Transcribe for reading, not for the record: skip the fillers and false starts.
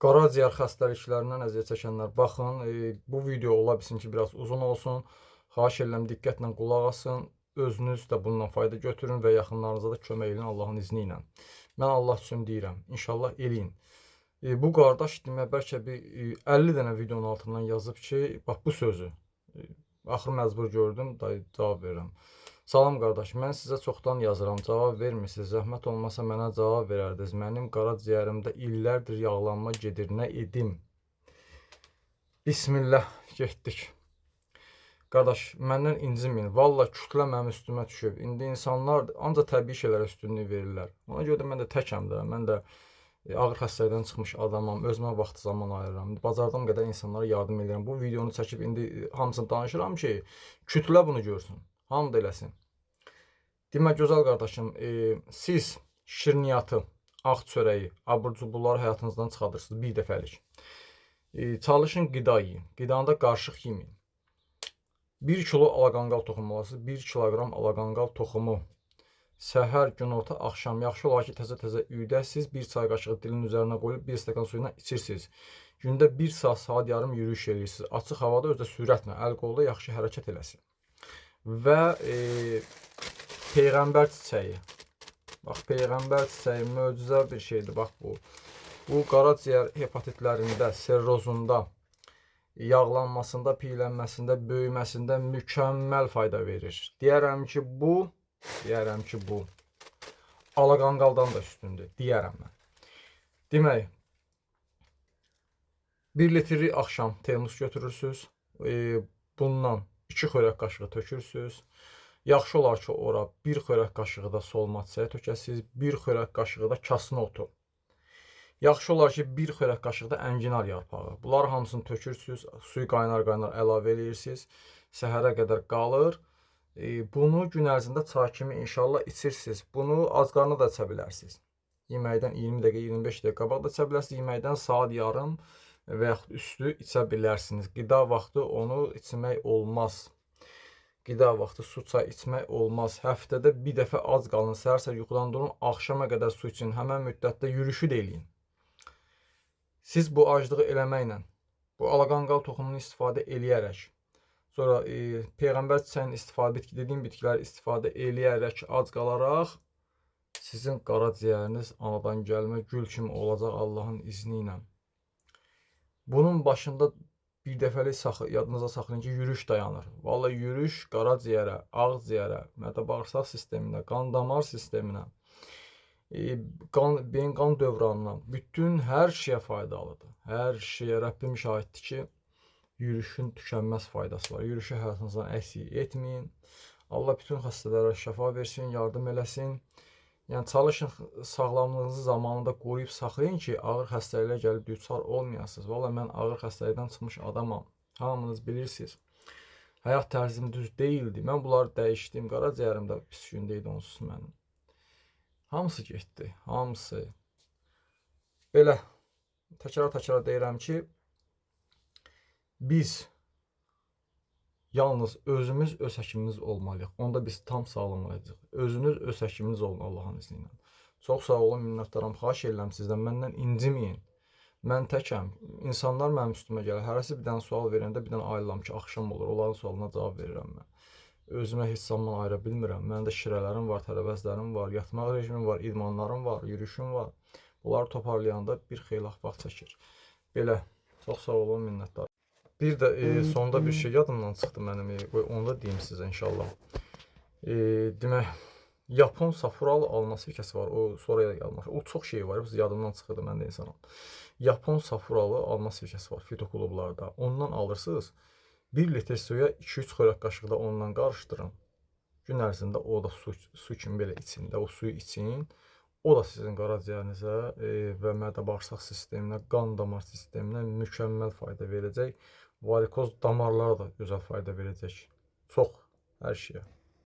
Qaraciyər xəstəliklərindən əziyyət çəkənlər, baxın, bu video ola bilsin ki, biraz uzun olsun. Xahiş edirəm, diqqətlə qulaq asın. Özünüz də bundan fayda götürün və yaxınlarınıza da kömək eləyin Allahın izni ilə. Mən Allah üçün deyirəm, inşallah eləyin. Bu qardaş demək bəlkə bir 50 dənə videonun altından yazıb ki, bax bu sözü. Axır məcbur gördüm, dayı cavab verirəm. Salam qardaş, mən sizə çoxdan yazıram, cavab vermirsiniz. Zəhmət olmasa mənə cavab verərdiniz. Mənim qaraciyərimdə illərdir yağlanma gedir. Nə edim? Bismillah, getdik. Qardaş, məndən inciməyin. Vallah kütlə mənim üstümə düşüb. İndi insanlar ancaq təbii şeylərə üstünlük verirlər. Ona görə də mən də təkəm də. Mən də ağır xəstəlikdən çıxmış adamam. Özümə vaxt zaman ayırıram. Bacardığım qədər insanlara yardım edirəm. Bu videonu çəkib indi hamısını danışıram ki, kütlə bunu görsün. Hamı da eləsin. Demək, gözəl qardaşım, siz şirniyyatı, ağ çörəyi, abur-cuburları həyatınızdan çıxardırsınız bir dəfəlik. Çalışın qida yeyin. Qidanı da qarışıq yeməyin. 1 kilo alaqanqal toxumu alırsınız. 1 kiloqram alaqanqal toxumu səhər, günorta, axşam yaxşı olar ki, təzə-təzə üyüdəsiz, bir çay qaşığı dilin üzərinə qoyub bir stəkan suyuna içirsiniz. Gündə 1 saat, saat yarım yürüyüş eləyirsiniz. Açıq havada özü də sürətlə, əl qolda yaxşı hərəkət eləsin. Və peyğəmbər çiçəyi. Bax, peyğəmbər çiçəyi möcüzə bir şeydir, bax bu. Bu qaraciyər hepatitlərində, serrozunda, yağlanmasında, piylənməsində, böyüməsində mükəmməl fayda verir. Deyərəm ki, bu alaqanqaldan da üstündür, deyərəm mən. Demək, 1 litri axşam termos götürürsüz. Bundan 2 xörək qaşığı tökürsüz. Yaxşı olar ki, ora 1 xörək qaşığı da solma çiçəyi tökəsiniz, 1 xörək qaşığı da kasını otu. Yaxşı olar ki, 1 xörək qaşığı da ənginar yarpağı. Bunları hamısını tökürsüz, suyu qaynar-qaynar əlavə eləyirsiniz. Səhərə qədər qalır. Bunu gün ərzində çay kimi inşallah içirsiniz. Bunu ac qarnına da içə bilərsiniz. Yeməkdən 20 dəqiqə, 25 dəqiqə qabaq da içə bilərsiniz. Yeməkdən saat yarım və yaxud üstü içə bilərsiniz. Qida vaxtı onu içmək olmaz. Qida vaxtı su çay içmək olmaz. Həftədə bir dəfə ac qalın, səhər-səhər yuxudan durun, axşama qədər su için. Həmən müddətdə yürüşü də eləyin. Siz bu aclığı eləməklə, bu alaqanqal toxumunu istifadə eləyərək, sonra peyğəmbər çiçəyinin istifadə, bitki dediyim bitkiləri istifadə eləyərək, ac qalaraq sizin qaraciyəriniz anadan gəlmə gül kimi olacaq Allahın izni ilə. Bunun başında bir dəfəlik yadınıza saxlayın ki, yürüyüş dayanır. Vallahi yürüyüş qaraciyərə, ağciyərə, mədə-bağırsaq sisteminə, qan damar sisteminə, qan, beyin qan dövranına, bütün hər şeyə faydalıdır. Hər şeyə Rəbbim şahiddir ki, yürüyüşün tükənməz faydası var. Yürüyüşü həyatınızdan əksik etməyin. Allah bütün xəstələrə şəfa versin, yardım eləsin. Yəni çalışın sağlamlığınızı zamanında qoruyub saxlayın ki, ağır xəstəliklərə gəlib düçar olmayasınız. Vallahi mən ağır xəstəlikdən çıxmış adamam. Hamınız bilirsiniz. Həyat tərzim düz deyildi. Mən bunları dəyişdim. Qaraciyərim də pis gündə idi onsuz mənim. Hamısı getdi. Hamısı. Belə təkrar-təkrar deyirəm ki, biz yalnız özümüz öz həkimimiz olmalıyıq. Onda biz tam sağlam olacağıq. Özünüz öz həkiminiz olun Allahın izni ilə. Çox sağ olun, minnətdaram. Xahiş edirəm sizdən, məndən inciməyin. Mən təkəm. İnsanlar mənim üstümə gəlir. Hərəsi bir dənə sual verəndə bir dənə ayılıram ki, axşam olur. Onların sualına cavab verirəm mən. Özümə heç zaman ayıra bilmirəm. Mənim də şirələrim var, tərəvəzlərim var, yatmaq rejimim var, idmanlarım var, yürüyüşüm var. Bunları toparlayanda bir xeyli vaxt çəkir. Belə. Çox sağ olun, minnətdaram. Bir də sonda bir şey yadımdan çıxdı mənim. Qoy onu da deyim sizə inşallah. Demək, Yapon safuralı alma sirkəsi var. O sonra yazmış. O çox şey var. Bu yadımdan çıxırdı, mən də insanam. Yapon safuralı alma sirkəsi var fitoklublarda. Ondan alırsınız. 1 litr suya 2-3 xörək qaşığı da ondan qarışdırın. Gün ərzində o da su kimi belə için də, o suyu için. O da sizin qaraciyərinizə və mədə-bağırsaq sisteminə, qan damar sisteminə mükəmməl fayda verəcək. Varikoz damarlara da gözəl fayda verəcək. Çox hər şeyə.